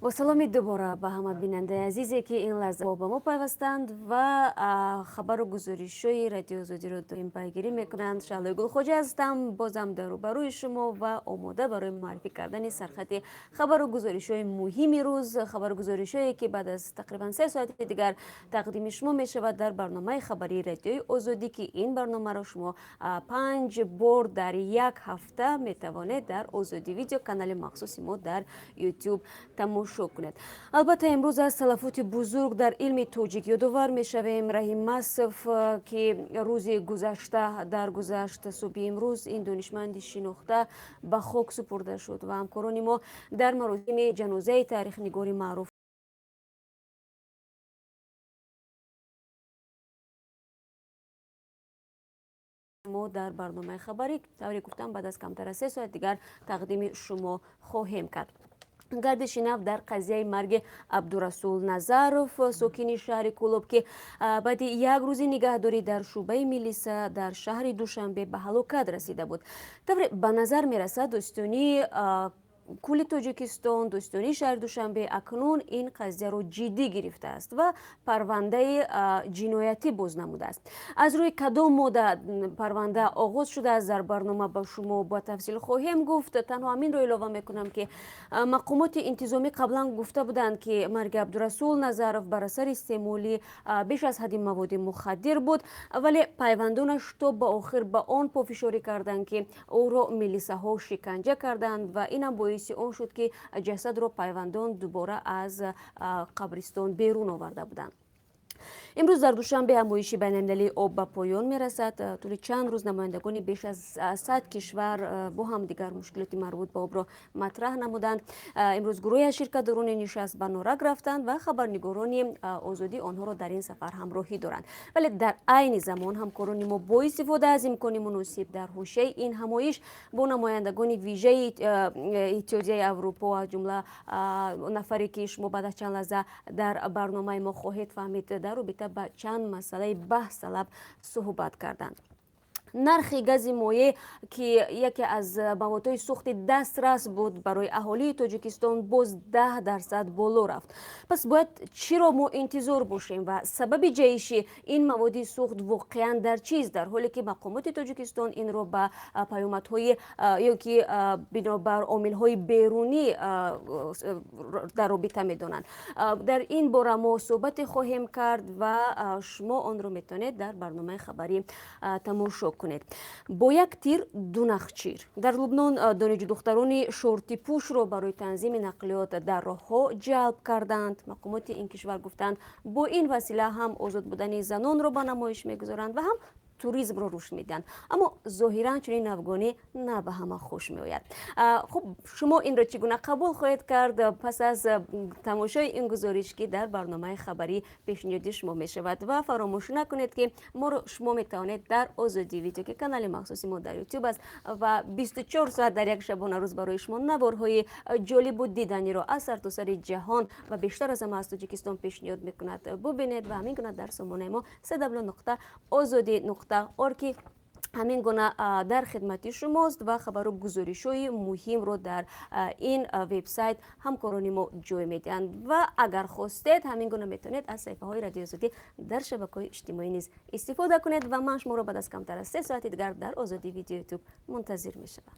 Бо саломи дубора ба ҳама бинандаи азизе, ки ин лаҳза ба мо пайвастанд ва хабару гузоришҳои Радиои Озодиро доим пайгирӣ мекунанд. Шаҳлои Гулхоҷа ҳастам, бозам дар рӯбарӯи шумо ва омода барои муаррифӣ кардани сархати хабару гузоришҳои муҳими рӯз, хабару гузоришҳое, ки баъд аз тақрибан 3 соати дигар тақдими шумо мешавад дар барномаи хабарии Радиои Озодӣ, ки ин барномаро шумо панҷ бор дар як ҳафта метавонед дар Озодӣ Видео, канали махсуси мо дар Ютуб, тамошо кунед. Албатта, имрӯз аз талафоти бузург дар илми тоҷик ёдовар мешавем. Раҳим Масов, ки рӯзи гузашта даргузашт. Субҳи имрӯз ин донишманди шинохта ба хок супурда шуд ва ҳамкорони мо дар маросими ҷанозаи таърихнигори маъруф мо дар барномаи хабарӣ, тавре гуфтам, баъд аз камтар аз 3 соат дигар тақдими шумо хоҳем кард. Гардиши нав дар қазияи марги Абдурасул Назаров, сокини шаҳри Кӯлоб, ки баъди як рӯзи нигаҳдорӣ дар шӯъбаи милиса дар шаҳри Душанбе ба ҳалокат расида буд. Тавре ба назар мерасад, дӯстонии кулли Тоҷикистон, дӯстонии шаҳри Душанбе акнун ин қазияро ҷиддӣ гирифтааст ва парвандаи ҷиноятӣ боз намудааст. Аз рӯи кадом модда парванда оғоз шудааст, дар барнома ба шумо ба тафсил хоҳем гуфт. Танҳо ҳаминро илова мекунам, ки мақомоти интизомӣ қаблан гуфта буданд, ки марги Абдурасул Назаров бар асари истеъмоли беш аз ҳадди маводи мухаддир буд, вале пайвандонаш то ба охир ба он пофишорӣ карданд, ки ӯро милисаҳо шиканҷа карданд ва инам боиси он шуд, ки ҷасадро пайвандон дубора аз қабристон берун оварда буданд. Имрӯз дар Душанбе ҳамоиши байналмилалии об ба поён мерасад. Тӯли чанд рӯз намояндагони беш аз 100 кишвар бо ҳамдигар мушкилоти марбут ба обро матраҳ намуданд. Имрӯз гурӯҳе аз ширкатдорони нишаст ба Норак рафтанд ва хабарнигорони Озодӣ онҳоро дар ин сафар ҳамроҳӣ доранд. Вале дар айни замон ҳамкорони мо бо истифода аз имкони муносиб дар ҳошияи ин ҳамоиш бо намояндагони вижаи Иттиҳодияи Аврупо, аз ҷумла нафаре, ки шумо баъд аз чанд лаҳза дар барномаи мо хоҳед фаҳмид, дар робита ба чанд масъалаи баҳсталаб суҳбат карданд. Нархи гази моеъ, ки яке аз маводҳои сӯхти дастрас буд барои аҳолии Тоҷикистон, боз 10% боло рафт. Пас бояд чиро мо интизор бошем ва сабаби ҷаҳиши ин маводи сӯхт воқеан дар чист, дар ҳоле ки мақомоти Тоҷикистон инро ба паёмадҳои ё ки бинобар омилҳои берунӣ дар робита медонанд? Дар ин бора мо суҳбате хоҳем кард ва шумо онро метавонед дар барномаи хабарӣ тамошо кунед. Бо як тир ду нахчир. Дар Лубнон донишҷӯдухтарони шортипӯшро барои танзими нақлиёт дар роҳҳо ҷалб карданд. Мақомоти ин кишвар гуфтанд, бо ин васила ҳам озод будани занонро ба намоиш мегузоранд ва ҳам туризмро рушд медиҳанд. Аммо зоҳиран чунин навгонӣ на ба ҳама хуш меояд. Хуб, шумо инро чӣ гуна қабул хоҳед кард пас аз тамошои ин гузориш, ки дар барномаи хабарӣ пешниҳоди шумо мешавад? Ва фаромӯш накунед, ки моро шумо метавонед дар Озодӣ Видео, ки канали махсуси мо дар Ютуб аст ва 24 соат дар як шабонарӯз барои шумо наворҳои ҷолибу диданиро аз сартосари ҷаҳон ва бештар аз ҳама аз Тоҷикистон пешниҳод мекунад, бубинед ва ҳамин гуна дар сомонаи мо www.ozodi.org, ки ҳамин гуна дар хидмати шумост ва хабару гузоришҳои муҳимро дар ин вебсайт ҳамкорони мо ҷой медиҳанд. Ва агар хостед, ҳамин гуна метавонед аз саҳифаҳои Радиои Озодӣ дар шабакаҳои иҷтимоӣ низ истифода кунед. Ва ман шуморо баъд аз камтар аз 3 соати дигар дар Озодӣ Видео Ютуб мунтазир мешавам.